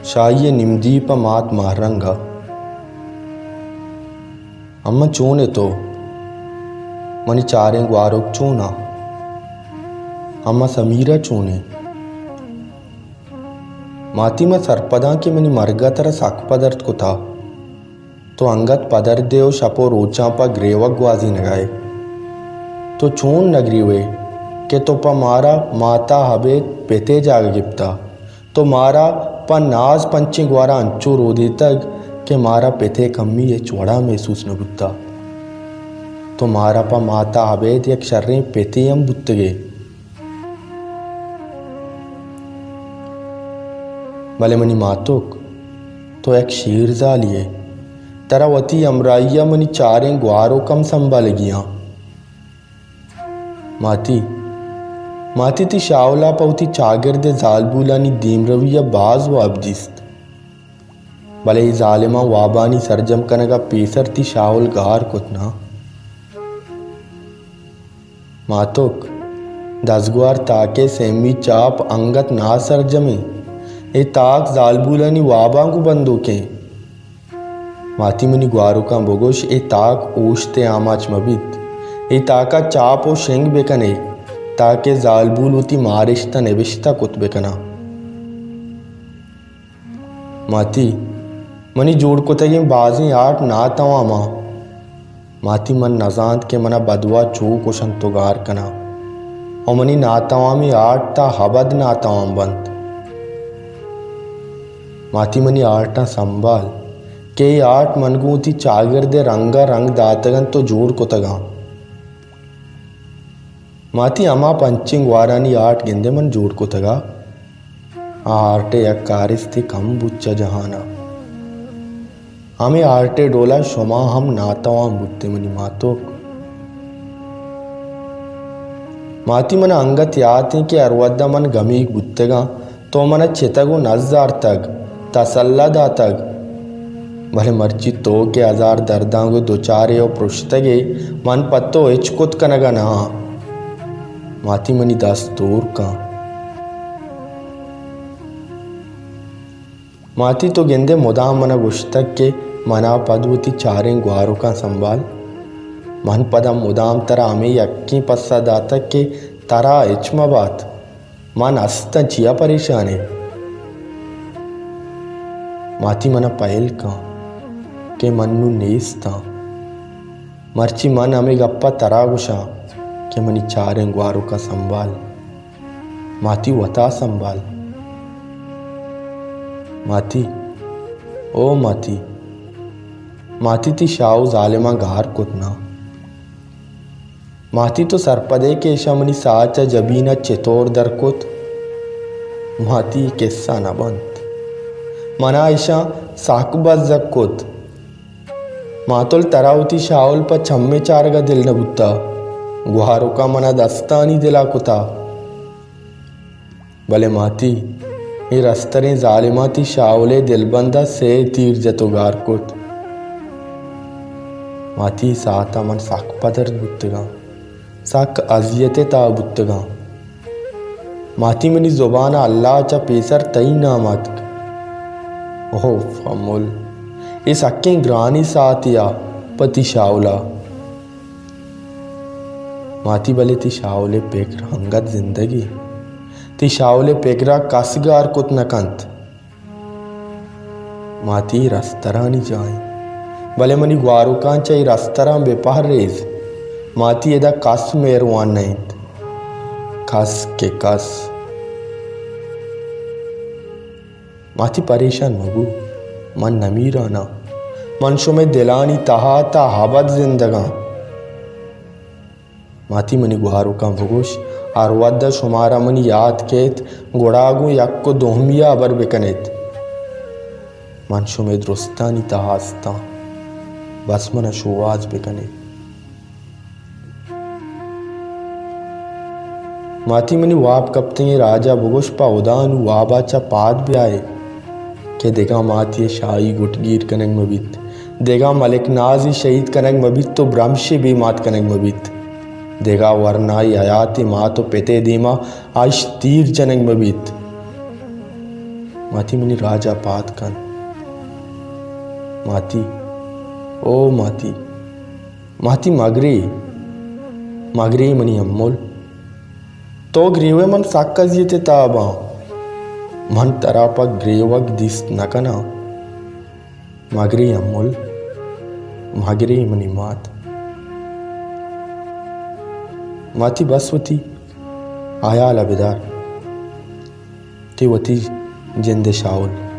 شاہی ءِ نمدی پہ مات ماہ رنگ ءَ۔ اماں چون ئے تو؟ منی چاریں گواروک چون ءَ؟ اماں سمیرا چون ئے؟ ماتی، من سرپداں کہ منی مرگ ءَ ترا سک پدرد کتا۔ تو انگت پدردے ءُ شپ ءُ روچاں پہ گریوگ گوازینگ ءَ ئے۔ تو چون نہ گریوئے کہ تو پہ مارا مات ءَ ابید پت ءِ جاگہ گپتا۔ تو مارا پہ ناز پنچیں گوارا انچو رودیتگ کہ مارا پت ءِ کمی ہچ وڑا محسوس نہ بوتا۔ تو مارا پہ مات ءَ ابید یک شریں پتے ہم بوتگے۔ بلے منی ماتک، تو یک شیرزالے ئے۔ ترا وتی ہمراہی ءَ منی چاریں گواروک ہم سنبھالگی آں۔ ماتی، ماتی، تئی شاہول ءَ پہ وتی چاگرد ءِ زالبولانی دیمروی ءَ باز واب دیست۔ بلے اے ظالماں وابانی سرجم کنگ ءَ پیسر تئی شاہول گار کت نہ۔ ماتک، دزگوار تاک ءِ سیمی چاپ انگت ناسرجمیں۔ اے تاک زالبولانی واباں گوں بندوکیں۔ ماتی، منی گواروکاں بگوش، اے تاک اوشت ءِ آماچ مہ بیت۔ اے تاک ءَ چاپ ءُ شنگ بہ کن ئے، تاکہ زالبول وتی مارشت ءَ نبشتہ کت بہ کناں۔ ماتی، منی جوڑ کتگیں بازیں آرٹ ناتوام آں۔ ماتی، من نزانت کہ منا بدواہ چو کشنت ءُ گار کناں ءُ منی ناتوامیں آرٹ تا ابد ناتوام بنت۔ ماتی، منی آرٹاں سنبھال کہ اے آرٹ من گوں وتی چاگرد ءِ رنگ ءَ رنگ داتگ انت ءُ جوڑ کتگ آں۔ ماتی، ہما پنچیں گوارانی آرٹ گندے من جوڑ کتگ ءَ۔ آ آرٹ ءِ یک کارستے کم بوت چہ جہان ءَ۔ ہمے آرٹ ءِ ڈول ءَ شما ہم ناتوان بوت ئے منی ماتک۔ ماتی، من ءَ انگت یات ایں کہ ہر وھد ءَ من گمیگ بوتگ آں، تو من ءَ چتگ ءُ نز آرتگ، تسلا داتگ۔ بلے مرچی تو کہ ہزار درداں گوں دچار ئے ءُ پرشتگ ئے، من پہ تو ہچ کت کنگ ءَ نہ آں۔ ماتی، منی دست دور کن۔ ماتی، تو گندے مدام من ءَ گوشتگ کہ من ءَ پد وتی چاریں گواروکاں سنبھال۔ من پدا مدام ترا ہمے یکیں پسہ داتگ کہ ترا ہچ مہ بات۔ من ہستاں، چیا پریشان ئے؟ ماتی، من ءَ پہل کن کہ من نوں نیست آں۔ مرچی من ہمے گپ ءَ ترا گوشاں کہ منی چاریں گواروکاں سنبھال۔ ماتی، وتا سنبھال۔ ماتی، او ماتی، ماتی، تئی شاہو ظالماں گار کت نہ۔ ماتی، تو سرپد ئے کہ ایشاں منی ساہ چہ جبین ءَ چتور در کت؟ ماتی، اے کسہ نہ بنت۔ من ءَ ایشاں سک بزگ کت۔ ماتل، ترا وتی شاہول پہ چمے چارگ ءَ دل نہ بوتا۔ گواروکاں من ءَ دستانی دل ءَ کتا۔ بلے ماتی، اے رستریں ظالماں تئی شاہول ءِ دلبند ءَ سے تیر جت ءُ گار کت۔ ماتی، ساعت ءَ من سک پدرد بوتگاں، سک اذیت ءِ تہا بوتگاں۔ ماتی، منی زبان ءَ اللہ ءَ چہ پیسر تئی نام اتک۔ اوف امل، اے سکیں گرانیں ساعتے ءَ پہ تئی شاہول ءَ۔ ماتی، بلے تئی شاہول ءِ پکر انگت زندگی۔ تئی شاہول ءِ پگر ءَ کس گار کت نہ کنت۔ ماتی، رسترانی جاہ انت، بلے منی گواروکاں چہ اے رستراں بہ پہریز۔ ماتی، ادا کس مہروان نہ انت، کس کہ کس۔ ماتی، پریشان مبو، من نمیراناں، من شمئے دلانی تہا تا ابد زندگاں۔ ماتی، منی گواروکاں بگوش، ہر وھد ءَ شمارا منی یات کیت، گڑا گوں یک ءُ دومی ءَ ہبر بکنیت۔ من شمئے درستانی تہا استاں، بس من ءَ شوہاز بکنیت۔ ماتی، منی واب کپتگیں راج ءَ بگوش، پہ ہدا نوں واب ءَ چہ پاد بیائے کہ دگہ ماتی ءِ شاہی گٹگیر کنگ مہ بیت، دگہ ملک نازی شہید کنگ مہ بیت ءُ برمشے بے مات کنگ مہ بیت، دگہ ورنائی حیاتیں مات ءُ پت ءِ دیما آ اش تیر جنگ مہ بیت۔ ماتی منی راج ءَ پاد کن۔ ماتی، او ماتی، ماتی مگرے، مگرے منی امل۔ تو گریوئے من سک ازیت ءِ تہا باں۔ من ترا پہ گریوگ دیست نہ کناں۔ مگرے امل، مگرے منی مات۔ ماتی بس وتی ہیال ءَ بدار۔ تئی وتی جند ءِ شاول۔